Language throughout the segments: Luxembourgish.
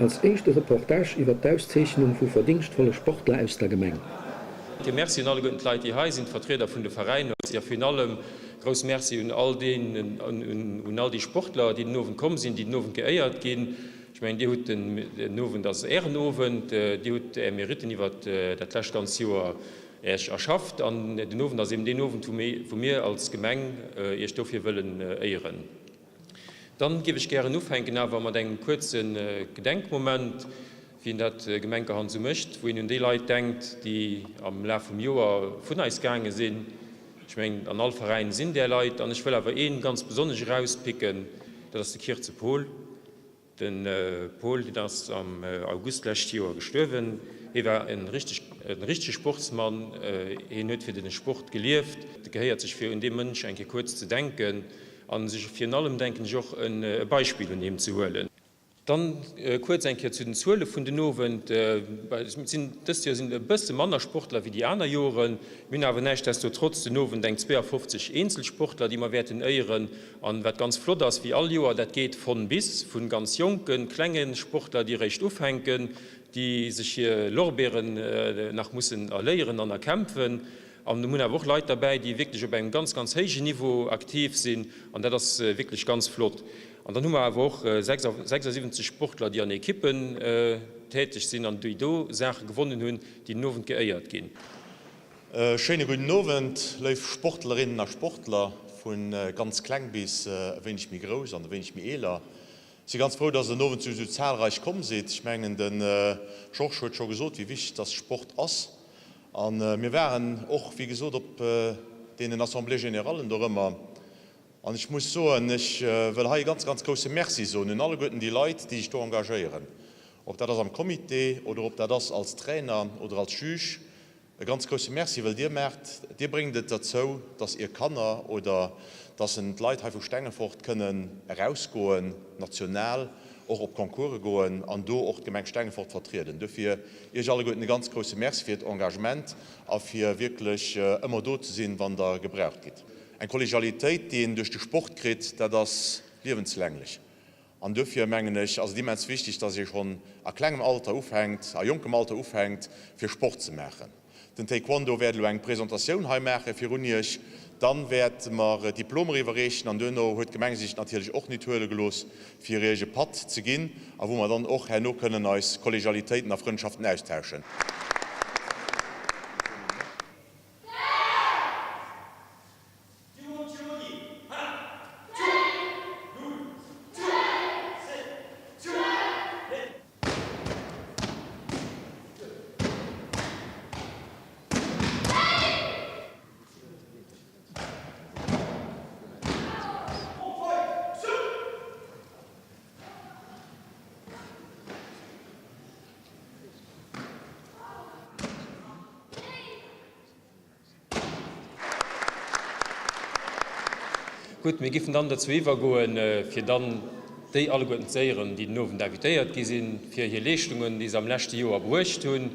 Als éischt e Reportage iwwer d'Auszeechnung vu verdingschtvolle Sportler aus der Gemeng. Dofir Merci un alleguerten d'Leit, déi hei sinn, d'Vertrieder vun de Veräiner, a virun allem grouss Merci un all deenen, un all déi Sportler, déi den Owend komm sinn, déi den Owend geéiert ginn. Ech mengen, Dir hutt den, den Owend ass Ären Owend, Dir hutt Är Meritten iwwert dat lescht ganz Joer Äech erschafft an den Owend ass eben deen Owend, wou mir als Gemeng Iech dofir wëllen éieren. Dann géif ech gären ufänken awer mat engem kuerze Gedenkmoment, wéi een dat gemenkerhand esou mécht, wou een un déi Leit denkt, déi am Laf vum Joer vun eis gaange sinn. Ech mengen, an all Veräin sinn där Leit, an ech wëll awer ee ganz besonnesch erauspicken, dat ass de Kirze Paul. De Paul, deen ass am August d'lescht Joer gestuerwen. Hie war e richtege Sportsmann, hien huet fir de Sport gelieft. Et gehéiert sech fir un dee Mënsch eng Kéier kuerz ze denken a sech virun allem, denken ech, och e Beispill un him ze huelen. Dann kuerz eng Kéier zu den Zuele vun den Owend. Dëst Joer sinn et e bësse manner Sportler wéi déi aner Joren. Mir hunn awer näischtdestotrotz den Owend eng 52 Eenzelsportler, déi mer wäerten éieren. An wat ganz flott ass, wéi all Joer, dat geet von bis, vun ganz jonken, klengen Sportler, déi eréischt ufänken, déi sech hir Lorbeeren nach mussen erléieren an erkämpfen. An mir hunn awer och Leit derbäi, déi wierklech op engem ganz, ganz héijen Niveau aktiv sinn. An dat ass wierklech ganz flott. An dann hu mer awer och 76 Sportler, déi an Ekippen täteg sinn an déi do Saache gewonnen hunn, déi den Owend geéiert ginn. E schéine gudden Owend, léif Sportlerinnen a Sportler, vu ganz kleng bis e wéineg méi grouss an e wéineg méi eeler. Si ganz frou, dass der den Owend esou zahlreich komm sidd. Ech mengen, de Georges huet scho gesot, wéi wichteg dass Sport ass. A mir waren och, wéi gesot, op deenen Assemblées générallen dorëmmer. An ech muss soen, ech wëll hei e ganz, ganz grousse Merci soen un alleguerten déi Leit, déi sech do engagéieren, ob dat ass am Comité oder ob dat ass als Trainer oder als Juge. E ganz grousse Merci, wëll Dir maacht, Dir bréngt et derzou, dass Ier Kanner oder dass en d'Leit hei vu Stengefort kënnen erausgoen, national och op Concourse goen an do och d'Gemeng Stengefort vertrieden. Duerfir Iech alleguerten e ganz grousse Merci fir Iert Engagement a fir wierklech ëmmer do ze sinn, wann Der gebraucht gitt. Eng Kollegialitéit, déi een duerch de Sport kritt, dat ass liewenslänglech. An duerfir, mengen ech, ass et immens wichtig, dass ee schonn a klengem Alter ufänkt, a jonkem Alter ufänkt, fir Sport ze maachen. Den Taekwondo wäert elo eng Presentatioun hei maache virun Iech. Dann wäerte mer d'Diplomer iwwerreechen an duerno huet d'Gemeng sech et natierlech och nit huele gelooss, fir Iech e Patt ze ginn a wou mer dann och herno kënnen eis Kollegialitéiten a Frëndschaften austauschen. Gutt, mir giffen dann dozou iwwergoen, fir dann déi alleguerten ze éieren, déi den Owend invitéiert gi sinn, fir hir Leeschtungen, déi se am leschte Joer bruecht hunn.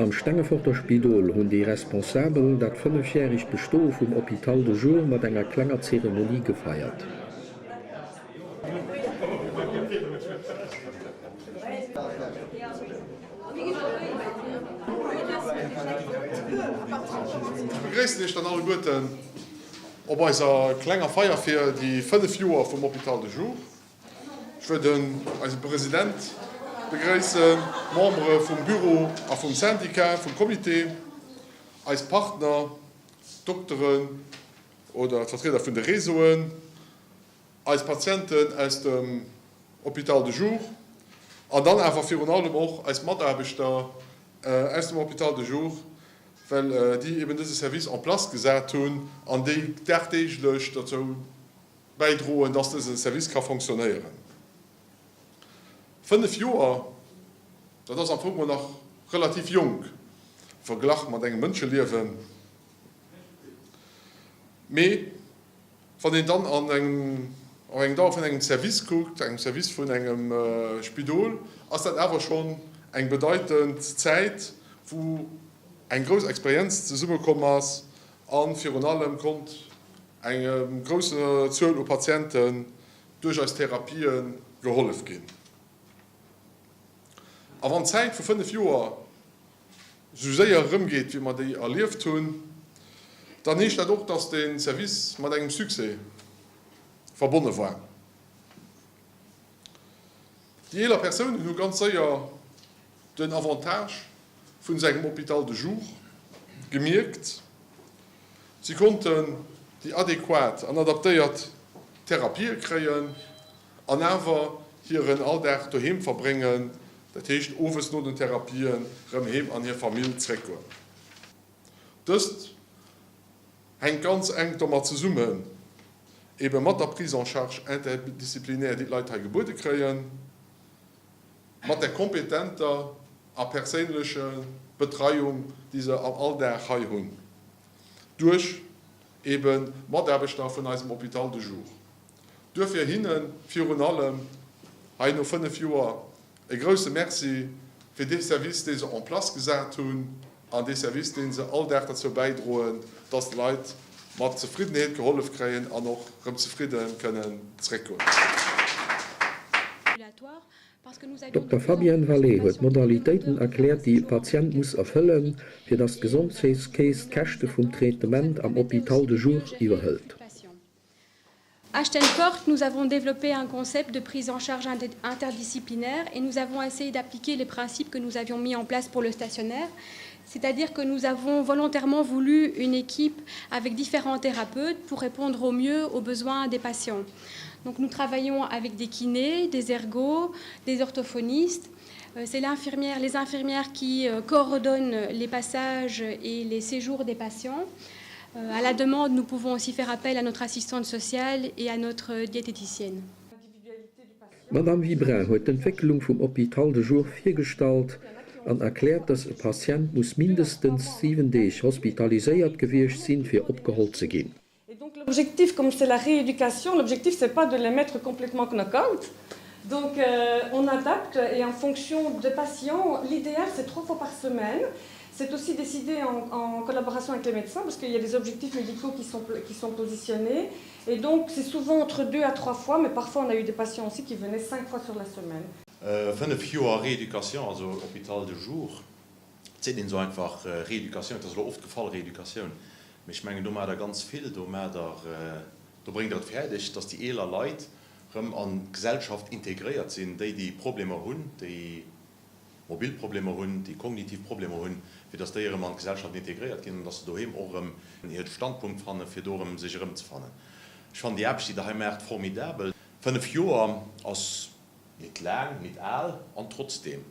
Am Stengeforter Spidol hunn déi Responsabel dat fënnefjäregt Bestoe vum Hôpital de jour mat enger klenger Zeremonie gefeiert. Ech begréissen Iech dann alleguerten op eiser klenger Feier fir déi 5 Joer vum Hôpital de jour. Ech wëll den eise President begréissen, d'Membere vum Bureau a vum Syndicat, vum Comité, eis Partner, d'Dokteren oder d'Vertrieder vun de Réseauen, eis Patienten aus dem Hôpital de jour an dann awer virun allem och eis Mataarbechter aus dem Hôpital de jour, well déi eben dëse Service en place gesat hunn an déi dagdeeglech dozou bäidroen, dass dëse Service ka fonctionnéieren. 5 Joer, dat ass am Fong mol nach relativ jonk verglach mat engem Mënscheliewen. Mee wann een dann an engem, op eng Dauer vun engem Service kuckt, engem Service vun engem Spidol, ass dat awer schonn eng bedeitend Zäit, wou eng grouss Experienz zesummekomm ass a virun allem konnt Eng grouss Zuel u Patienten duerch eis Therapië gehollef ginn. A wann d'Zäit vu 5 Joer sou séier erëmgeet, wéi mer déi erlieft hunn, dann heescht dat och, dass de Service mat engem Succès verbonne war. Déi eeler Persounen hu ganz séier den Avantage vun esou engem Hôpital de jour gemierkt. Si konnten déi adequat an adaptéiert Therapië kréien an awer hiren Alldag doheem verbréngen, dat heescht owes no den Therapien rëm heem an hir Famill zréckgoen. Dëst hänkt ganz enk domat zesummen, ebe mat der Prise en charge interdisciplinaire, déi d'Leit hei gebuede kréien, mat der kompetenter a perséinleche Betreiung, déi se am Alldag hei hunn, duerch eben d'Mataarbechter vun eisem Hôpital de jour. Duerfir hinne virun allem hei no 5 Joer e grouse Merci fir dee Service, dee se en place gesat hunn an dee Service, dee se all Dag derzou bäidroen, dass d'Leit mat Zefriddenheet gehollef kréien an och erëm zefridde kënnen zréckgoen. Dokter Fabienne Vallée huet d'Modalitéiten erkläert, déi e Patient muss erfëllen, fir datt d'Gesondheetskeess d'Käschte vum Traitement am Hôpital de jour iwwerhëlt. À Steinfort, nous avons développé un concept de prise en charge interdisciplinaire et nous avons essayé d'appliquer les principes que nous avions mis en place pour le stationnaire, c'est-à-dire que nous avons volontairement voulu une équipe avec différents thérapeutes pour répondre au mieux aux besoins des patients. Donc nous travaillons avec des kinés, des ergots, des orthophonistes. Euh, c'est l'infirmière, les infirmières qui euh, coordonnent les passages et les séjours des patients. Euh, à la demande, nous pouvons aussi faire appel à notre assistante sociale et à notre diététicienne. D'Madame Wibrin huet d'Entwécklung vum Hôpital de jour virgestallt an erkläert, dass e Patient muss mindestens 7 Deeg hospitaliséiert gewiescht sinn, fir opgeholl ze ginn. Et donc l'objectif, comme c'est la rééducation, l'objectif c'est pas de les mettre complètement knock-out. Donc euh, on adapte et en fonction des patients, l'idéal c'est trois fois par semaine. C'est aussi décidé en, en collaboration avec les médecins parce qu'il y a des objectifs médicaux qui sont, qui sont positionnés. Et donc c'est souvent entre deux à trois fois, mais parfois on a eu des patients aussi qui venaient cinq fois sur la semaine. 5 Joer Rééducation, also Hôpital de jour, Et seet een esou einfach Rééducatioun, et ass elo oft gefall, Rééducatioun, mee ech mengen do maacht Der ganz vill, do maacht Der, do bréngt Der et fäerdeg, dass déi eeler Leit erëm an d'Gesellschaft integréiert sinn, déi déi Problemer hunn, déi mobil Problemer hunn, déi kognitiv Problemer hunn, fir dass déi erëm an d'Gesellschaft integréiert ginn an dass se doheem och erëm hire Standpunkt fannen, fir do erëm sech erëmzefannen. Ech fannen déi Aarbecht, déi Der hei maacht, formidabel. 5 Joer ass Nit laang, nit al, an trotzdeem,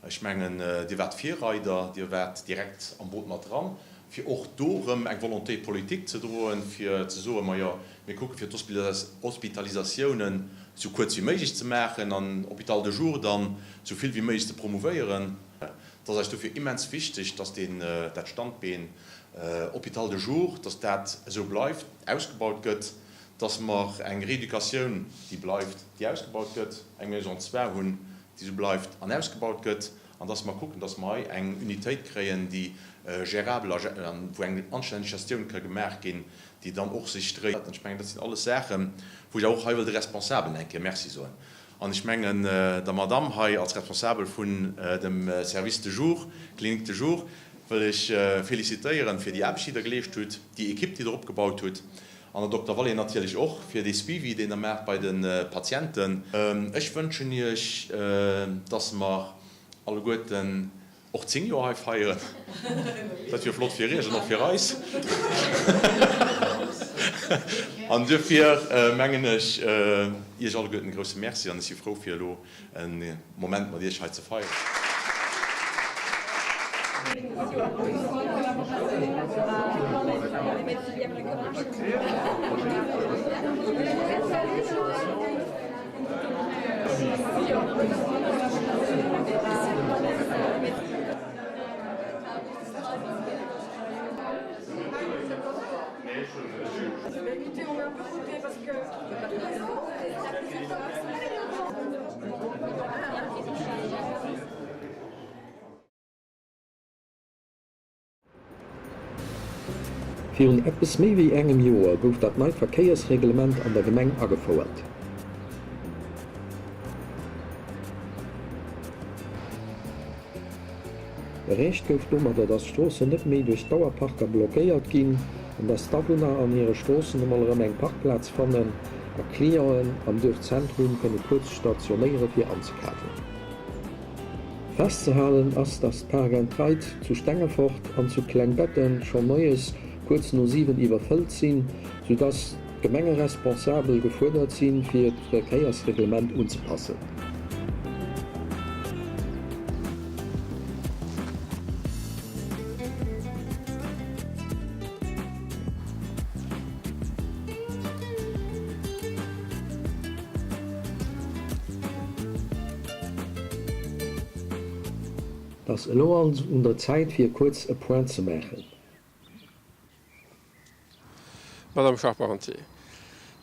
ech mengen, Dir waart Virreider, Dir waart direkt am Boot mat dran, fir och do erëm eng Volonté politique ze droen, fir ze soen, Majo, mir kucke fir d'Hospitalisatiounen esou kuerz wéi méiglech ze maachen an Hôpital de jour dann esou vill wéi méiglech ze promouvéieren. Et ass eis dofir immens wichteg, dass deen, dat Standbeen Hôpital de jour, dass dat esou bleift, ausgebaut gëtt, dass mer eng Rééducatioun, déi bleift, déi ausgebaut gëtt, eng Maison de soins hunn, déi esou bleift an ausgebaut gëtt. An dass mer kucken, dass mer hei eng Unitéit kréien, déi gérabel a wou eng anstänneg Gestioun ka gemaach ginn, déi dann och sech dréit. An ech mengen, dat sinn alles Saachen, wou ech och hei wëll de Responsabelen eng Kéier Merci soen. An ech mengen, der Madamm hei als Responsabel vun dem Service de jour, Clinique de jour, wëll ech félicitéieren fir déi Aarbecht, déi Der geleescht hutt, déi Equipe, déi Der opgebaut hutt, an der Dokter Vallée natierlech och fir dee Suivi, deen Der maacht bei de Patienten. Ech wënschen Iech, dass mer alleguerten och 10 Joer hei feieren. Dat wier flott fir Iech an och fir eis. An duerfir mengen ech Iech alleguerten e grousse Merci an ech si frou fir elo e Moment mat Iech hei ze feieren. Virun eppes méi wéi engem Joer gouf dat neit Verkéiersreglement an der Gemeng agefouert. Erreecht gouf domadder, dass d'Stroossen net méi duerch Dauerparker blockéiert ginn an dass d'Awunner an hire Stroossen emol erëm eng Parkplaz fannen a Clienten am Duerfzentrum kënne kuerz stationéiere fir anzekafen. Festzehalen ass, dass d'Park and Ride zu Stengefort an zu Klengbetten scho moies kuerz no 7 iwwerfëllt sinn, soudass d'Gemengeresponsabel gefuerdert sinn, fir d'Verkéiersreglement unzepassen. Et ass elo also un der Zäit fir kuerz e Point ze maachen. Madame Charpentier,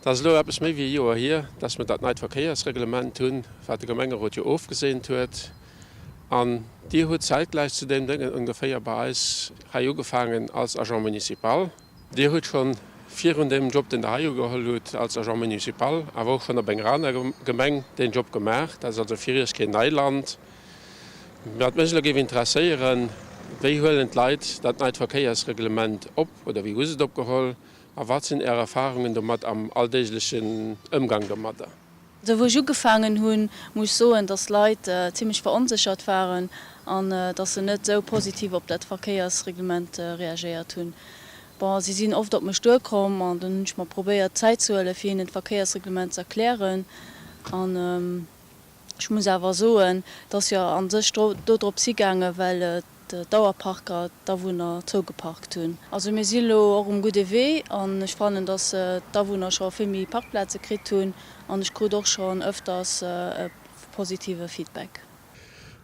et ass elo eppes méi wéi e Joer hier, dass mer dat neit Verkéiersreglement hunn, wat de Gemengerot jo ofgeseent huet. An Dir hutt zäitgläich zu deem Déngen ongeféier bei eis hei ugefaangen als Agent municipal. Dir hutt schonn virun deem Job, deen Der hei ugeholl hutt als Agent municipal, awer och schonn op enger anerer Gemeng deen Job gemaach. Dat ass also fir Iech keen Neiland. Wat mech elo géif interesséieren, Wéi huelen d'Leit dat neit Verkéiersreglement op oder wéi hu se et opgeholl a wat sinn Är Erfarungen domat am alldeeglechen Ëmgang domadder? Sou wou ech ugefaangen hunn, muss ech soen, dass d'Leit zimlech veronséchert waren an dass se net sou positiv op dat Verkéiersreglement reagéiert hunn. Bon, si sinn oft op mech duerkomm an dunn hunn ech mer probéiert Zäit ze huelen, fir hinnen d'Verkéiersreglement ze erklären. An ech muss awer soen, dass jo a sech dodrops higaangen, well d'Dauerparker d'Awunner zougeparkt hunn. Also mir si lo och um gudde Wee an ech fannen, dass d'Awunner scho vill méi Parkplaze kritt hunn an ech krut och schonn ëfters e positive Feedback.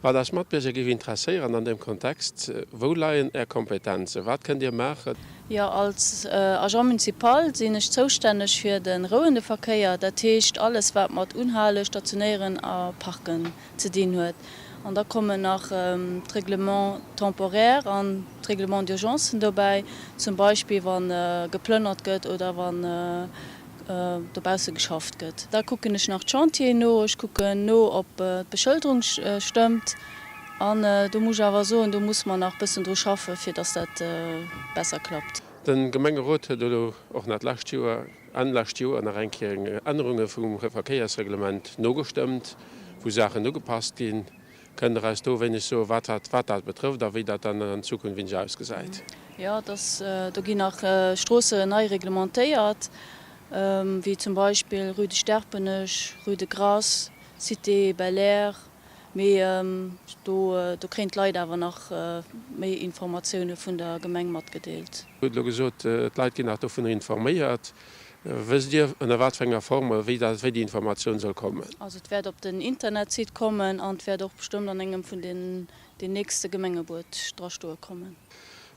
Wat eis Matbierger géif interesséieren an deem Kontext, Wou leien Är Kompetenzen? Wat kënnt Dir maachen? Jo, als Agent municipal sinn ech zoustänneg fir de rouende Verkéier, dat heescht alles wat mat Unhale, Stationéieren a Parken ze dinn huet. An da kommen nach d'Règlements temporaires an d'Règlements d'urgencen dobäi, zum Beispill wa geplënnert gëtt oder wann dobausse geschafft gëtt. Da kucken ech nach d'Chantieren no, ech kucken no, ob d'Beschëlderung stëmmt. An do muss ech awer soen, do musse mer nach e bëssen dru schaffen, fir datt dat besser klappt. De Gemengerot huet elo och nach d'lescht Joer, Enn lescht Joer, nach eng Kéier Ännerunge vum Verkéiersreglement nogestëmmt, wou Saachen ugepasst ginn. Kënnt Der eis do e wéineg soen, wat dat, wat dat betrëfft a wéi dat dann an Zukunft wéineg ausgesäit? Jo, dass, do ginn nach Stroosse nei reglementéiert, wéi zum Beispill Rue de Sterpenech, Rue de Grass, Cité Belair. Mee do, do kréien d'Leit awer nach méi Informatioune vun der Gemeng matgedeelt. Hutt elo gesot, d'Leit ginn nach dovunner informéiert. Wësst Dir, ënner wat fir enger Form oder wéi dat, wéi déi Informatioun soll kommen? Also et wäert op den Internetsite kommen an et wäert och bestëmmt an engem vun den den nächste Gemengebuet drastoe kommen.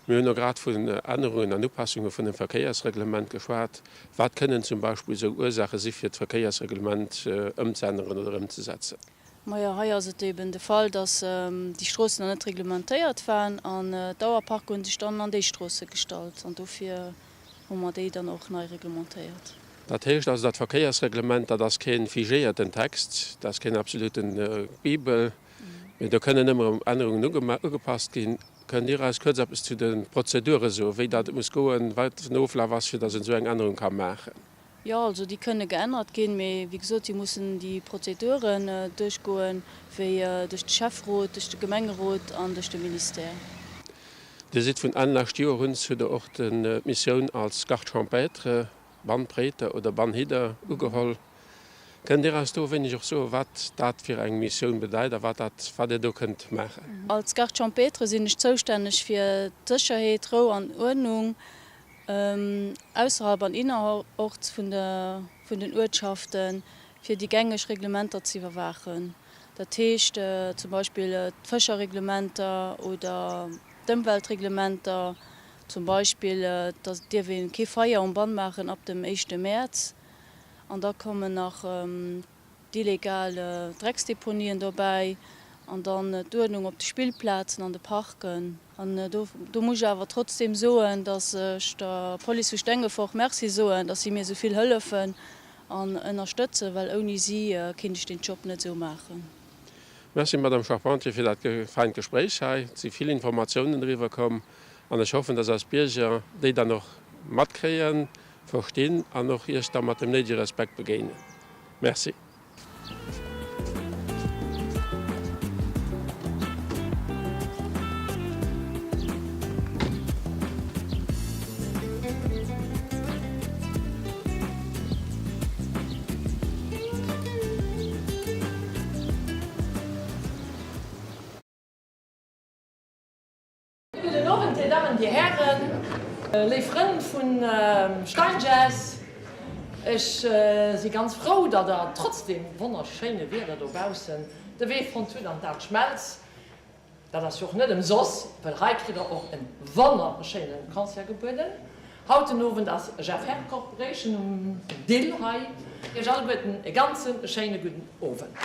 Mir hunn elo grad vun Ännerungen an Upassunge vun dem Verkéiersreglement geschwat. Wat kënnen zum Beispill esou Ursaache si fir d'Verkéiersreglement ëmzeänneren oder ëmzesetzen? Majo, hei ass et eben de Fall, dass déi Stroossen nach net reglementéiert waren an d'Dauerparker hu sech dann an déi Stroosse gestallt an dofir hu mer déi dann och nei reglementéiert. Dat heescht also, dat Verkéiersreglement, dat ass kee figéierten Text, dat ass keen absoluten Bibel, mee do kënnen ëmmer erëm Ännerungen ugepasst ginn. Kënnt Dir eis kuerz eppes zu de Prozedure soen, wéi dat muss goen, wat den Oflaf ass, fir datt een esou eng Ännerung ka maachen? Jo, also déi kënne geännert ginn, mee wéi gesot, si mussen déi Prozeduren duerchgoen, wéi duerch de Schäfferot, duerch de Gemengerot an duerch de Ministère. Dir sidd vun Enn lescht Joer un, hutt Der och d'Missioun als Garde champêtre, Bannpréiter oder Bannhidder ugeholl. Kënnt Dir eis do e wéineg och soen, wat dat fir eng Missioun bedeit a wat dat, wat Dir do kënnt maachen? Als Garde champêtre sinn ech zoustänneg fir d'Sécherheet, Rou an Uerdnung ausserhalb an innerorts vun den Uertschaften, fir déi gängeg Reglementer ze iwwerwaachen. Dat heescht zum Beispill d'Fëscherreglementer oder d'Ëmweltreglementer, zum Beispill dass et dierf ee kee Feier um Bann maachen ab dem éischte Mäerz. An da kommen nach D'illegal Drecksdeponien dobäi an dann d'Uerdnung op de Spillplazen an de Parken. An do do muss ech awer trotzdeem soen, dass ech der Police vu Stengefort Merci soen, dass si mir esou vill hëllefen an ënnerstëtzen, well ouni si kinnt ech deen Job net esou maachen. Merci Madame Charpentier fir dat feint Gespréich hei. Et si vill Informatiounen eriwwer komm an ech hoffen, dass eis Bierger déi dann och matkréien, verstinn an och Iech da mat dem néidege Respekt begéinen. Merci. Gudden Owend, Dir Dammen, Dir Hären, léif Frënn vun Steinjazz. Ech si ganz frou, datt Der trotz deem wonnerschéine Wieder dobaussen de Wee fonnt hutt an d'Aalt Schmelz. Dat ass jo och net ëmsoss, well hei kritt Der och e wonnerschéine Concert gebueden. Haut den Owend ass Jeff Herr Corporation um Dill hei. Iech alleguerten e ganze schéine gudden Owend.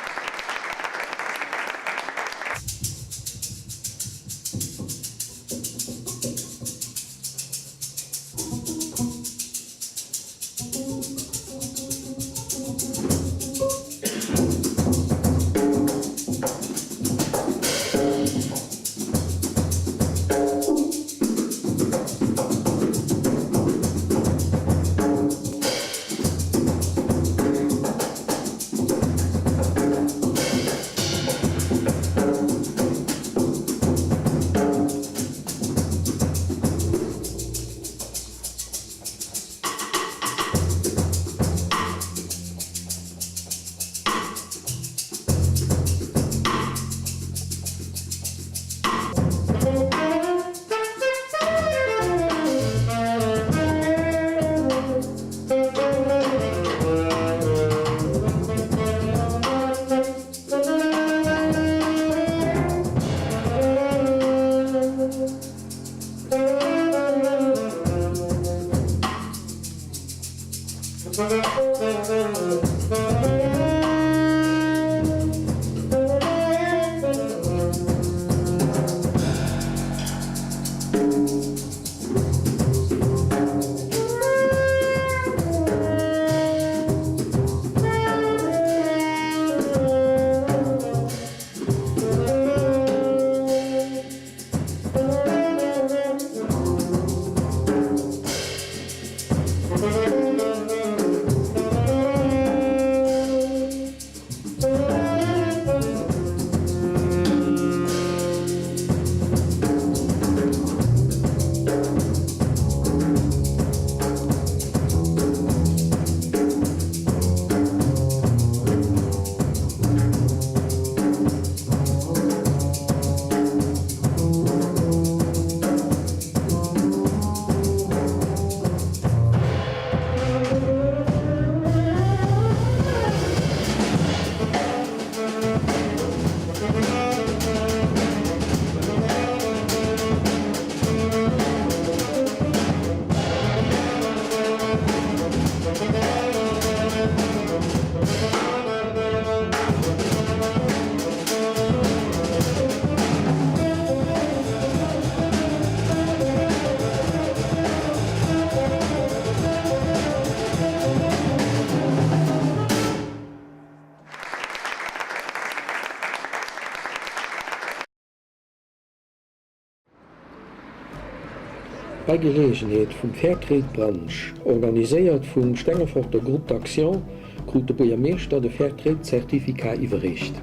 Bei Geleegenheet vum Fairtrade Brunch, organiséiert vum Stengeforter Groupe d'Action, krut de Buergermeeschter de Fairtrade Zertificat iwwerreecht.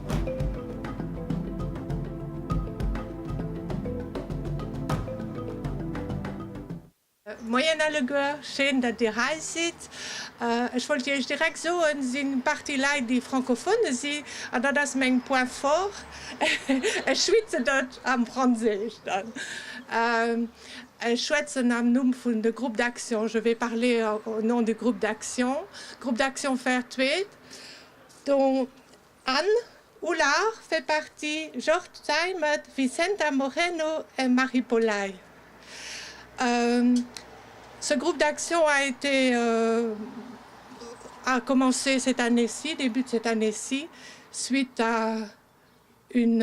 Moien alleguer, schéin dat dir hei sidd. Ech wollt iech direkt soen, sinn Partie Leit déi francophone si an dat ass meng point fort, ech schwitzen dat am franséisch dann. Ech schwätzen am Numm vun de Groupe d'action, je vais parler au nom du groupe d'action, Groupe d'action Fair Trade, dont Anne Oulard fait partie, Georges Zeimet, Vicenta Moreno et Marie Polay. Ce groupe d'action a été a commencé cette année-ci, début de cette année-ci, suite à une,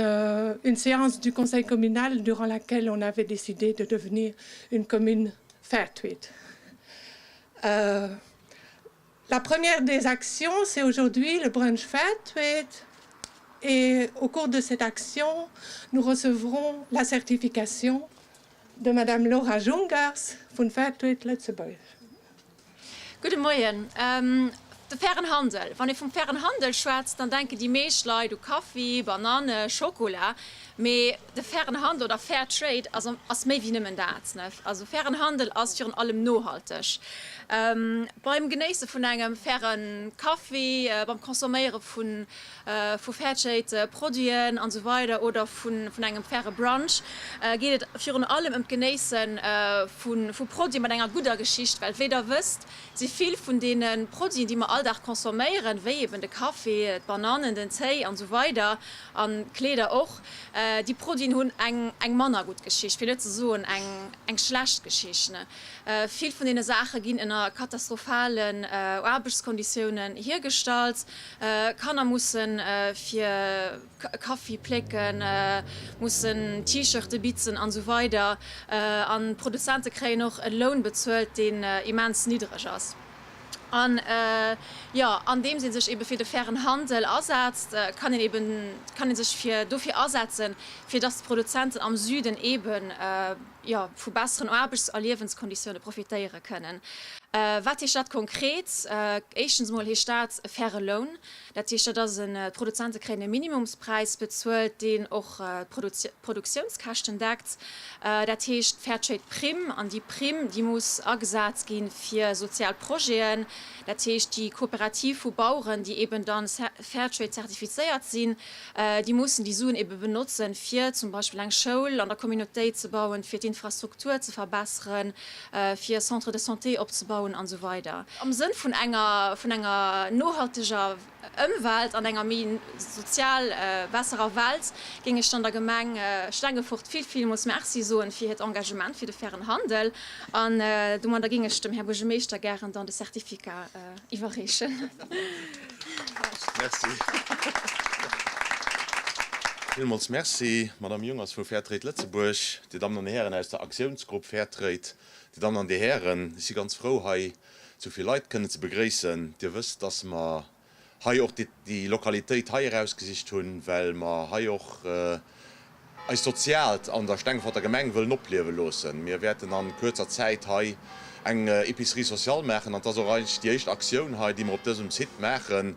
une séance du conseil communal durant laquelle on avait décidé de devenir une commune fairtrade. Euh, la première des actions, c'est aujourd'hui le brunch Fairtrade. Et au cours de cette action, nous recevrons la certification de Madame Laura Jungers vun Fairtrade Lëtzebuerg. Gudde Moien. De fairen Handel. Wann ee vum fairen Handel schwätzt, dann denken déi meescht Leit u Kaffi, Bananne, Schokola. Mee de fairen Handel oder Fair Trade ass ass méi wéi nëmmen dat. Also fairen Handel ass virun allem nohalteg. Beim Genéisse vun engem faire Kaffi, beim Consomméiere vu vu Fairtrade Produiten an esou weider oder vun engem faire Brunch geet et virun allem ëm d'Genéisse vu Produite mat enger gudder Geschicht, well wéi der wësst si vill vun deene Produiten déi mer all Dag consomméieren, wéi eben de Café, d'Banannen, den Téi an esou weider an d'Kleeder och, déi Produiten hunn eng manner gutt Geschicht, fir net ze soen eng schlecht Geschicht. Vill vun deene Saache ginn ënner katastrophalen Aarbechtskonditiounen hiergestallt. Kanner musse fir Kaffi plécken, mussen T-Shirte bitzen an esou weider. An d'Produzente kréien och e Loun bezuelt, deen immens niddreg ass. An jo, andeems ee sech ebe fir de fairen Handel asetzt, kann een eben, kann ee sech fir dofir asetzen, fir dass d'Produzenten am Süden eben, jo, vu besseren Aarbechts a Liewenskonditioune profitéiere kënnen. Wat heescht dat konkret? Éischtens emol heescht dat e faire Loun. Dat heescht, dat ass en, d'Produzente kréien e Minimumspräis bezuelt, deen och d'Produktiounskäschten deckt. Dat heescht Fairtrade-Primm. An déi Primm, déi muss agesat gi fir sozial Projeten. Dat heescht, déi Kooperativ vu Baueren, déi eben dann Fairtrade zertifizéiert sinn, Déi mussen déi Suen ebe benotzen, fir zum Beispill eng Schoul an der Communautéit ze bauen, fir d'Infrastruktur ze verbesseren, fir e Centre de santé opzebauen an esou weider. Am Sënn vun enger vun enger nohalteger Ëmwelt an enger méi sozial besserer Welt géing ech dann der Gemeng Stengefort vill villmools Merci soen fir hiert Engagement fir de fairen Handel an domadder géing ech dem Här Buergermeeschter gären dann de Certificat iwwerreechen. Merci. Villmools Merci, Madame Jungers vu Fairtrade Lëtzebuerg, Dir Dammen an Dir Hären aus der Aktiounsgrupp Fairtrade, Dir Dammen an Dir Hären. Ech si ganz frou, hei esou vill Leit kënnen ze begréissen. Dir wësst, dass mer hei och déi Lokalitéit hei erausgesicht hunn, well mer hei och eist Soziaalt an der Stengeforter Gemeng wëllen opliewe loossen. Mir wäerten a kuerzer Zäit hei eng Épicerie sociale maachen an et ass och eigentlech déi éischt Aktioun hei, déi mer op dësem Site maachen,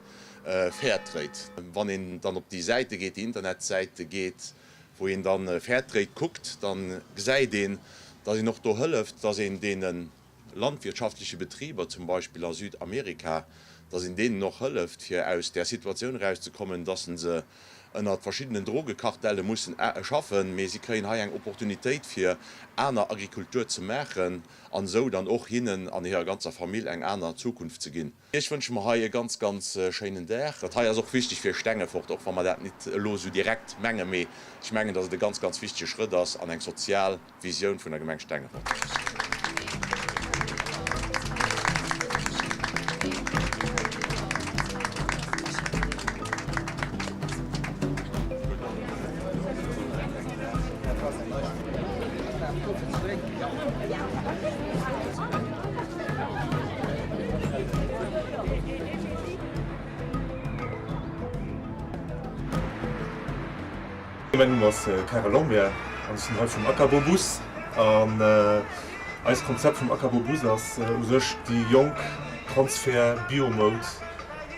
Fairtrade. Wann een dann op déi Säite geet, déi Internetsäite geet, wou een da Fairtrade kuckt, da gesäit een, dass een och do hëlleft, dass een deene landwirtschaftleche Betriber, zum Beispill a Südamerika, dass een deenen och hëlleft, fir aus där Situatioun erauszekommen, dass se ënnert verschiddenen Drogekartelle mussen schaffen, mee si kréien hei eng Opportunitéit, fir aner Agrikultur ze maachen an esou dann och hinnen an hirer ganzer Famill eng aner Zukunft ze ginn. Iech wënsche mer hei e ganz, ganz schéinen Dag. Dat hei ass och wichteg fir Stengefort, och wa mer dat nit elo esou direkt mengen, mee ech mengen, dass et e ganz, ganz wichtege Schrëtt ass an eng sozial Visioun vun der Gemeng Stengefort. Mäin Numm ass Karel Lambert an ech sinn hei vum Acabobus. An. Eist Konzept vum Akabobus ass u sech déi jonk Transfer Bio-Moud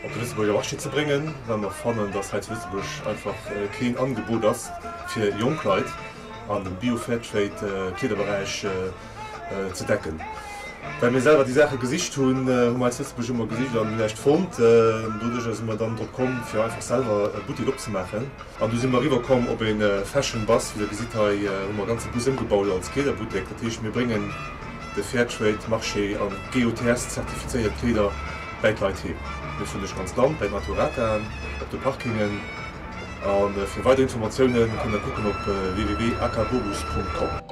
op de Lëtzebuerger Marché ze bréngen, well mer fannen, dass hei zu Lëtzebuerg einfach keen Angebot ass fir jonk Leit an dem Bio-Fairtrade Kleederberäich ze decken. Well mir selwer déi Saache gesicht hunn, hu mer hei zu Lëtzebuerg ëmmer gesicht an näischt fonnt. Doduercher si mer dann drop komm fir einfach selwer e Buttek opzemaachen. An du si mer eriwwer komm op e Fashion Bus. Wéi der gesitt hei hu mer e ganze Bus ëmgebaut als Kleederbuttek. Dat heescht mir bréngen de Fairtrade Marché an GOTS zertifizéiert Kleeder bäi d'Leit heem. Mir fueren duerch d'ganzt Land, bäi d'Naturataen, op de Parkingen. A fir weider Informatioune kënnt der kucken op www.akabobus.com.